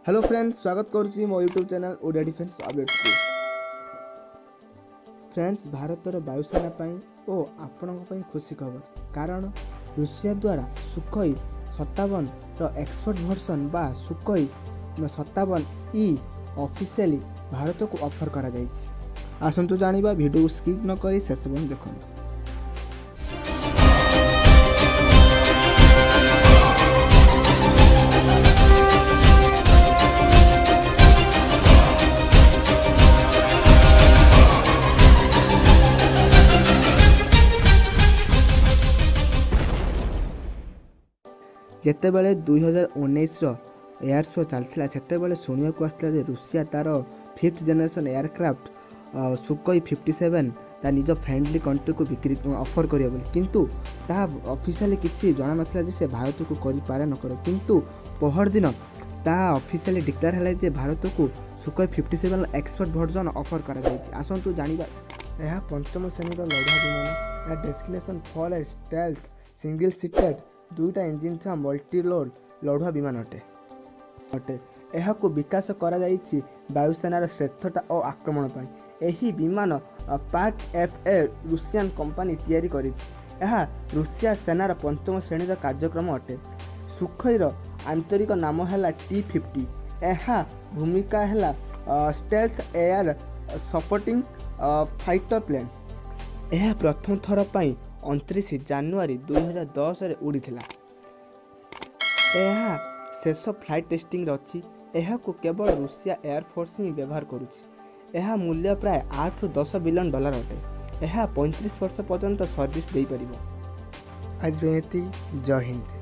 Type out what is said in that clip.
Hello friends, ସ୍ୱାଗତ କରୁଛି ମୋ ୟୁଟ୍ୟୁବ୍ ଚ୍ୟାନେଲ୍ ଓଡ଼ିଆ ଡିଫେନ୍ସ ଅପଡେଟ୍କୁ। ଫ୍ରେଣ୍ଡସ୍, ଭାରତର ବାୟୁସେନା ପାଇଁ ଓ ଆପଣଙ୍କ ପାଇଁ ଖୁସି ଖବର, କାରଣ ରୁଷିଆ ଦ୍ୱାରା ସୁଖୋଇ 57ର ଏକ୍ସପୋର୍ଟ ଭର୍ସନ୍ ବା ସୁଖୋଇ 57 ଇ ଅଫିସିଆଲି ଭାରତକୁ ଅଫର୍ କରାଯାଇଛି। ଆସନ୍ତୁ ଜାଣିବା। ଭିଡ଼ିଓକୁ ସ୍କିପ୍ ନ କରି ଶେଷ ପର୍ଯ୍ୟନ୍ତ ଦେଖନ୍ତୁ। ଯେତେବେଳେ 2019ର ଏୟାର ଶୋ ଚାଲିଥିଲା, ସେତେବେଳେ ଶୁଣିବାକୁ ଆସିଥିଲା ଯେ ରୁଷିଆ ତା'ର ଫିଫ୍ଥ ଜେନେରେସନ୍ ଏୟାରକ୍ରାଫ୍ଟ ସୁଖୋଇ 57 ତା ନିଜ ଫ୍ରେଣ୍ଡଲି କଣ୍ଟ୍ରିକୁ ବିକ୍ରି ଅଫର୍ କରିବ ବୋଲି। କିନ୍ତୁ ତାହା ଅଫିସିଆଲି କିଛି ଜଣାନଥିଲା ଯେ ସେ ଭାରତକୁ କରିପାରେ ନ କରେ। କିନ୍ତୁ ପହରଦିନ ତାହା ଅଫିସିଆଲି ଡିକ୍ଲେୟାର ହେଲା ଯେ ଭାରତକୁ ସୁଖୋଇ 57 ଏକ୍ସପୋର୍ଟ ଭର୍ଜନ୍ ଅଫର୍ କରାଯାଇଛି। ଆସନ୍ତୁ ଜାଣିବା। ଏହା ପଞ୍ଚମ ଶ୍ରେଣୀର ଲଢ଼ୁଆ ବିମାନ। ଏହା designation for a stealth single seated ଦୁଇଟା ଇଞ୍ଜିନ୍ ଥିବା ମଲ୍ଟି ରୋଲ୍ ଲଢ଼ୁଆ ବିମାନ ଅଟେ। ଏହାକୁ ବିକାଶ କରାଯାଇଛି ବାୟୁସେନାର ଶ୍ରେଷ୍ଠତା ଓ ଆକ୍ରମଣ ପାଇଁ। ଏହି ବିମାନ ପାକ୍ ଏଫ୍ ଏ ରୁଷିଆନ୍ କମ୍ପାନୀ ତିଆରି କରିଛି। ଏହା ରୁଷିଆ ସେନାର ପଞ୍ଚମ ଶ୍ରେଣୀର କାର୍ଯ୍ୟକ୍ରମ ଅଟେ। ସୁଖୋଇର ଆନ୍ତରିକ ନାମ ହେଲା ଟି 50। ଏହା ଭୂମିକା ହେଲା stealth air supporting fighter plane. ଏହା ପ୍ରଥମ ଥର ପାଇଁ 29 ଜାନୁଆରୀ 2010ରେ ଉଡ଼ିଥିଲା। ଏହା ଶେଷ ଫ୍ଲାଇଟ୍ ଟେଷ୍ଟିଂରେ ଅଛି। ଏହାକୁ କେବଳ ରୁଷିଆ ଏୟାରଫୋର୍ସ ହିଁ ବ୍ୟବହାର କରୁଛି। ଏହା ମୂଲ୍ୟ ପ୍ରାୟ 8ରୁ 10 ବିଲିୟନ ଡଲାର ଅଟେ। ଏହା 35 ବର୍ଷ ପର୍ଯ୍ୟନ୍ତ ସର୍ଭିସ୍ ଦେଇପାରିବ। ଆଜି ପାଇଁ ଏତିକି। ଜୟ ହିନ୍ଦ।